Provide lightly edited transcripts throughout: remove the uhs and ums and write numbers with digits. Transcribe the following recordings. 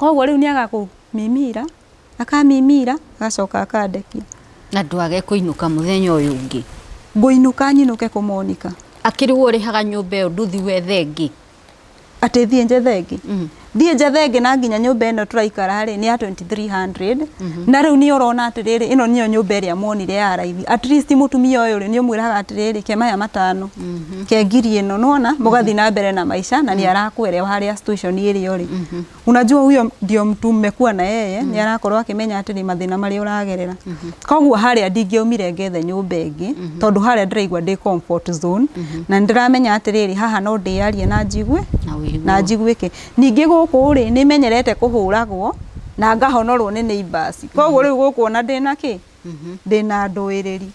Koguo rĩu nĩ agakũmimira, akamimira, agacoka akandekia. Na ndwage kũinũka mũthenya ũyũ ũngĩ. Ngũinũka nyinũke kũ Monica. Akĩrĩ we ũrĩhaga nyũmba ĩyo ndũthi wethe ĩngĩ? Atĩ thiĩ njethe ĩngĩ? Thiĩ njethe ĩngĩ na nginya nyũmba ĩno tũraikara rĩ nĩ ya 2300 na rĩu nĩ ũrona atĩrĩrĩ, ĩno nĩyo nyũmba ĩrĩa muonire ya raithi. At least mũtumia ũyũ rĩ, nĩ ũmwĩraga atĩrĩrĩ, ke maya matano, ke ngiri ĩno, nĩwona mũgathiĩ na mbere na maica na nĩ arakũerewa harĩa situation ĩrĩ o rĩ. Unajua huyo ndio mtu mmekuwa na yeye, nĩ arakorwo akĩmenya atĩrĩ mathĩna marĩa ũragerera. Koguo harĩa ndingĩaumire ngethe nyũmba ĩngĩ, tondũ harĩa ndĩraigua ndĩ comfort zone, na nĩ ndĩramenya atĩrĩrĩ, haha no ndĩarie na njigue Na ũigue. Na njiguĩke. Ningĩ gũkũ rĩ, nĩ menyerete kũhũragwo na ngahonorwo nĩ neighbors. Koguo rĩu gũkũ ona ndĩna kĩ? Ndĩna ndũĩrĩri.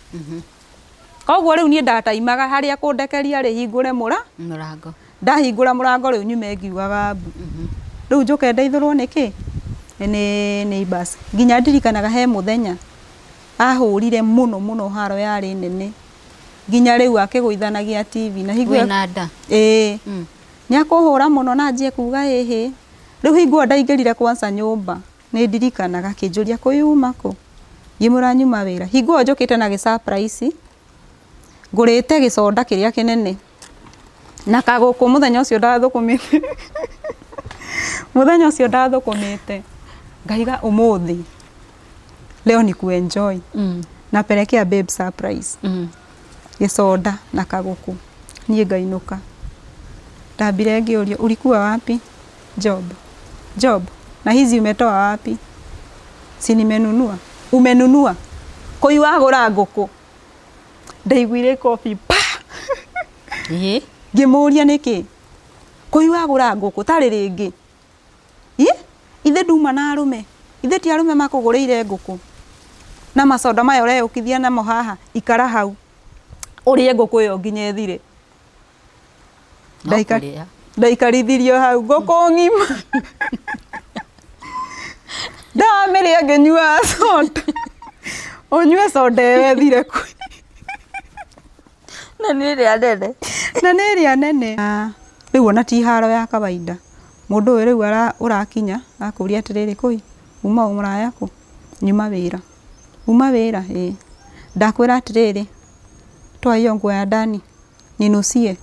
Koguo rĩu niĩ ndataimaga harĩa kũndekeria rĩ, hingũre mũra Mũrango. Ndahingũra mũrango rĩu nyume ngiugaga mbu. Rĩu njũke ndeithũrwo nĩ kĩ? Nĩ neighbors. Nginya ndirikanaga he mũthenya ahũrire mũno mũno, haro yarĩ nene. Nginya rĩu akĩgũithanagia TV na hingo ĩyo Wĩna nda? Ĩĩ. Nĩ akũhũra mũno na anjie kuga ĩhĩ. Rĩu hingo ĩyo ndaingĩrire kwanza nyũmba, nĩ ndirikanaga akĩnjũria, "Kũi uma kũ?" Ngĩmwĩra nyuma wĩra. Hingo ĩyo njũkĩte na gĩ surprise, ngũrĩte gĩconda kĩrĩa kĩnene na kagũkũ mũthenya ũcio ndathũkũmĩte, mũthenya ũcio ndathũkũmĩte ngaiga ũmũthĩ leo ni kuenjoy, napelekea babe surprise, gĩconda na kagũkũ. Niĩ ngainũka, ndambire ngĩũrio, "Ulikuwa wapi?" "Job." "Job? Na hizi umetoa wapi?" "Si nimenunua." "Umenunua kũi? Wagũra ngũkũ?" Ndaiguire kobi pa. Ngĩmũria, "Nĩkĩ kũi wagũra ngũkũ tarĩ rĩngĩ? Ĩ ithe nduma na arũme, ithe ti arũme makũgũrĩire ngũkũ na maconda maya ũreyũkithia namo haha? Ikara hau ũrĩe ngũkũ ĩyo nginya ĩthire." No kũrĩa. Ndaikarithirio hau ngũkũ ng'ima, ndamĩrĩa ngĩnyuaga soda. Ũnyue soda ĩyo ĩthire kũ? Na nĩ ĩrĩa nene. Na nĩ ĩrĩa nene. Rĩu ona ti haro ya kawaida. Mũndũ ũyũ rĩu ũrakinya akũria atĩrĩrĩ, "Kũi uma mũraya kũ?" "Nyuma wĩra." "Uma wĩra?" "Ĩĩ." "Ndakwĩra atĩrĩrĩ, toa hiyo nguo ya ndani ninusie."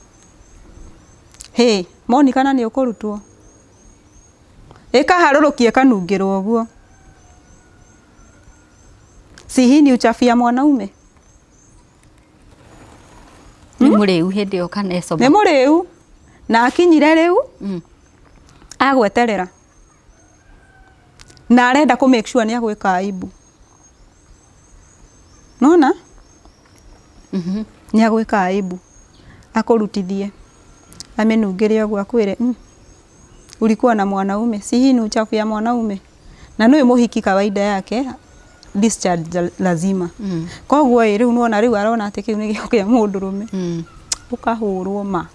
Hĩ, Monica, na nĩ ũkũrutwo ĩkaharũrũkia ĩkanungĩrwo ũguo. Si hii ni uchafu ya mwanaume? Nĩ mũrĩu hĩndĩ ĩyo kana ecoma? Nĩ mũrĩu na akinyire rĩu agweterera na arenda kũ make sure nĩ agwĩka aibu. Nona nĩ agwĩka aibu, akũrutithie, amĩnungĩre ũguo, akwĩre, ulikuwa na mwanaume? Si hii ni uchafu ya mwanaume?" Na nĩ mũhiki kawaida yake discharge lazima. Koguo ĩ rĩu nĩwona rĩu arona atĩ kĩu nĩ gĩko kĩa mũndũrũme. Ũkahũrwo ma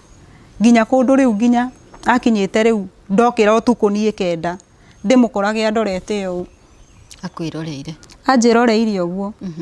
nginya kũndũ rĩu nginya akinyĩte rĩu ndokĩra ũtukũ niĩ 9 ndĩmũkorage andorete ũũ. Akwĩroreire. Anjĩroreire ũguo.